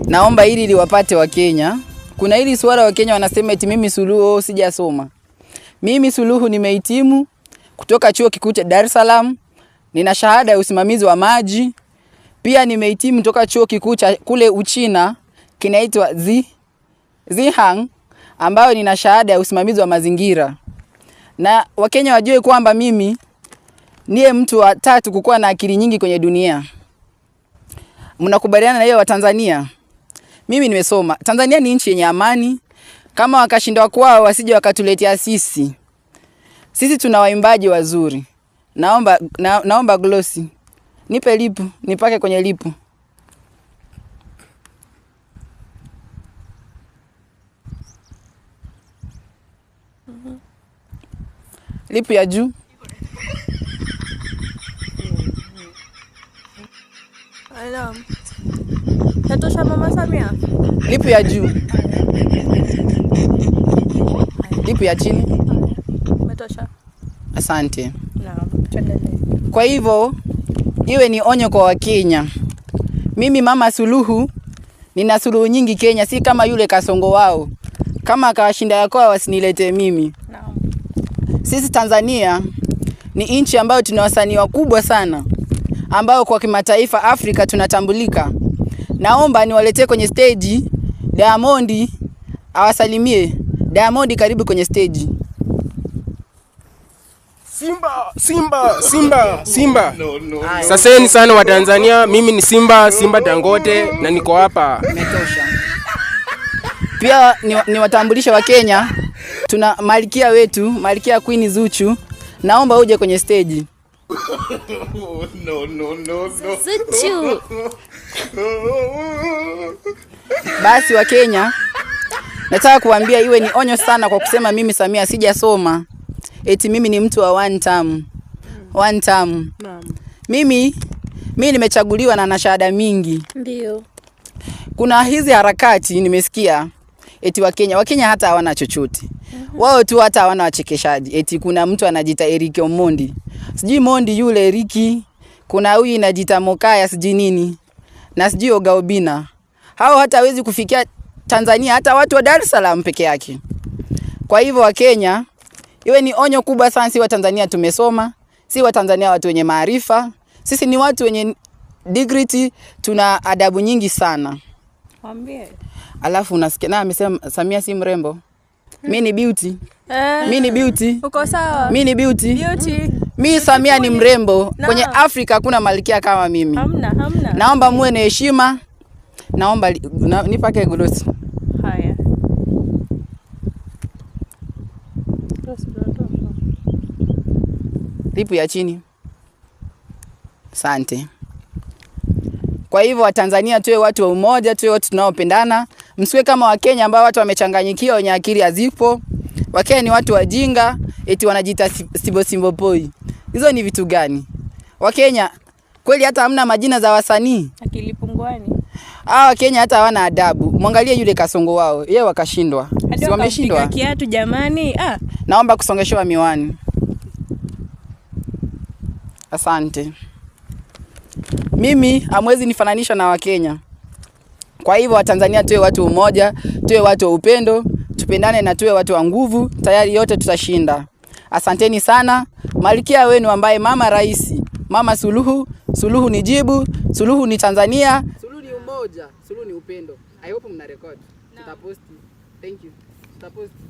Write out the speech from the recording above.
Naomba hili liwapate Wakenya. Kuna hili suala Wakenya wanasema eti mimi Suluhu sijasoma. Mimi Suluhu nimehitimu kutoka chuo kikuu cha Dar es Salaam, nina shahada ya usimamizi wa maji. Pia nimehitimu kutoka chuo kikuu cha kule Uchina kinaitwa Zihang, ambayo nina shahada ya usimamizi wa mazingira. Na Wakenya wajue kwamba mimi ndiye mtu wa tatu kukuwa na akili nyingi kwenye dunia. Mnakubaliana na hiyo Watanzania? Mimi nimesoma. Tanzania ni nchi yenye amani. Kama wakashindwa kwao wasije wakatuletea sisi. Sisi tuna waimbaji wazuri. Naomba glosi. Nipe lipu, nipake kwenye lipu. Lipu ya juu. Alam. Natosha Mama Samia. Lipu ya juu. Lipu ya chini. Umetosha. Asante. Naam, tuendelee. Kwa hivyo iwe ni onyo kwa Wakenya. Mimi Mama Suluhu nina suluhu nyingi Kenya, si kama yule Kasongo wao. Kama akawashinda yakoa wasinilete mimi. Naam. Sisi Tanzania ni nchi ambayo tuna wasanii wakubwa sana ambao kwa kimataifa Afrika tunatambulika. Naomba niwaletee kwenye stage Diamond awasalimie. Diamond, karibu kwenye stage. Simba, Simba, Simba, Simba. Saseni sana wa Tanzania, mimi ni Simba, Simba Dangote na niko hapa. Imetosha. Pia niwatambulishe wa Kenya, tuna malkia wetu, malkia Queen Zuchu. Naomba uje kwenye stage. No, no, no, no. Zuchu. Basi wa Kenya, nataka kuambia iwe ni onyo sana kwa kusema mimi Samia sijasoma. Eti mimi ni mtu wa one term. One term. Naam. Mimi nimechaguliwa na na shahada mingi. Ndio. Kuna hizi harakati nimesikia eti Wakenya hata hawana chochote. Wao tu hata hawana wachekeshaji. Eti kuna mtu anajiita Eric Omondi. Sijui Mondi yule Eriki. Kuna huyu inajiita Mokaya sijui nini. Na sijui Oga Obina. Hao hata hawezi kufikia Tanzania hata watu wa Dar es Salaam peke yake. Kwa hivyo Wakenya, iwe ni onyo kubwa sana, si wa Tanzania tumesoma, si wa Tanzania watu wenye maarifa. Sisi ni watu wenye dignity, tuna adabu nyingi sana. Waambie. Alafu unasikia na amesema Samia si mrembo. Mi ni beauty. Mi ni beauty. Uko sawa? Mi ni beauty. Beauty. Mi Samia ni mrembo. Na. Kwenye Afrika hakuna malkia kama mimi. Hamna, hamna. Naomba muwe na heshima. Naomba nipake gloss. Haya. Lipu ya chini. Asante. Kwa hivyo Watanzania tuwe watu wa umoja, tuwe watu tunaopendana. Msiwe kama Wakenya ambao watu wamechanganyikiwa, wenye akili hazipo. Wakenya ni watu wajinga, eti wanajiita Sibo Simbo Poi. Hizo ni vitu gani? Wakenya kweli hata hamna majina za wasanii. Akili punguani. Hawa Wakenya hata hawana adabu. Mwangalie yule Kasongo wao, yeye wakashindwa. Hadi Si wameshindwa? wakampika kiatu jamani. Ah, Naomba kusongeshewa miwani. Asante. Mimi hamwezi nifananisha na Wakenya. Kwa hivyo Watanzania tuwe watu umoja, tuwe watu wa upendo, tupendane na tuwe watu wa nguvu, tayari yote tutashinda. Asanteni sana. Malkia wenu ambaye Mama Rais, Mama Suluhu, Suluhu ni jibu, Suluhu ni Tanzania. Suluhu ni umoja, Suluhu ni upendo. I hope mna record. Tutaposti. Thank you. Tutaposti.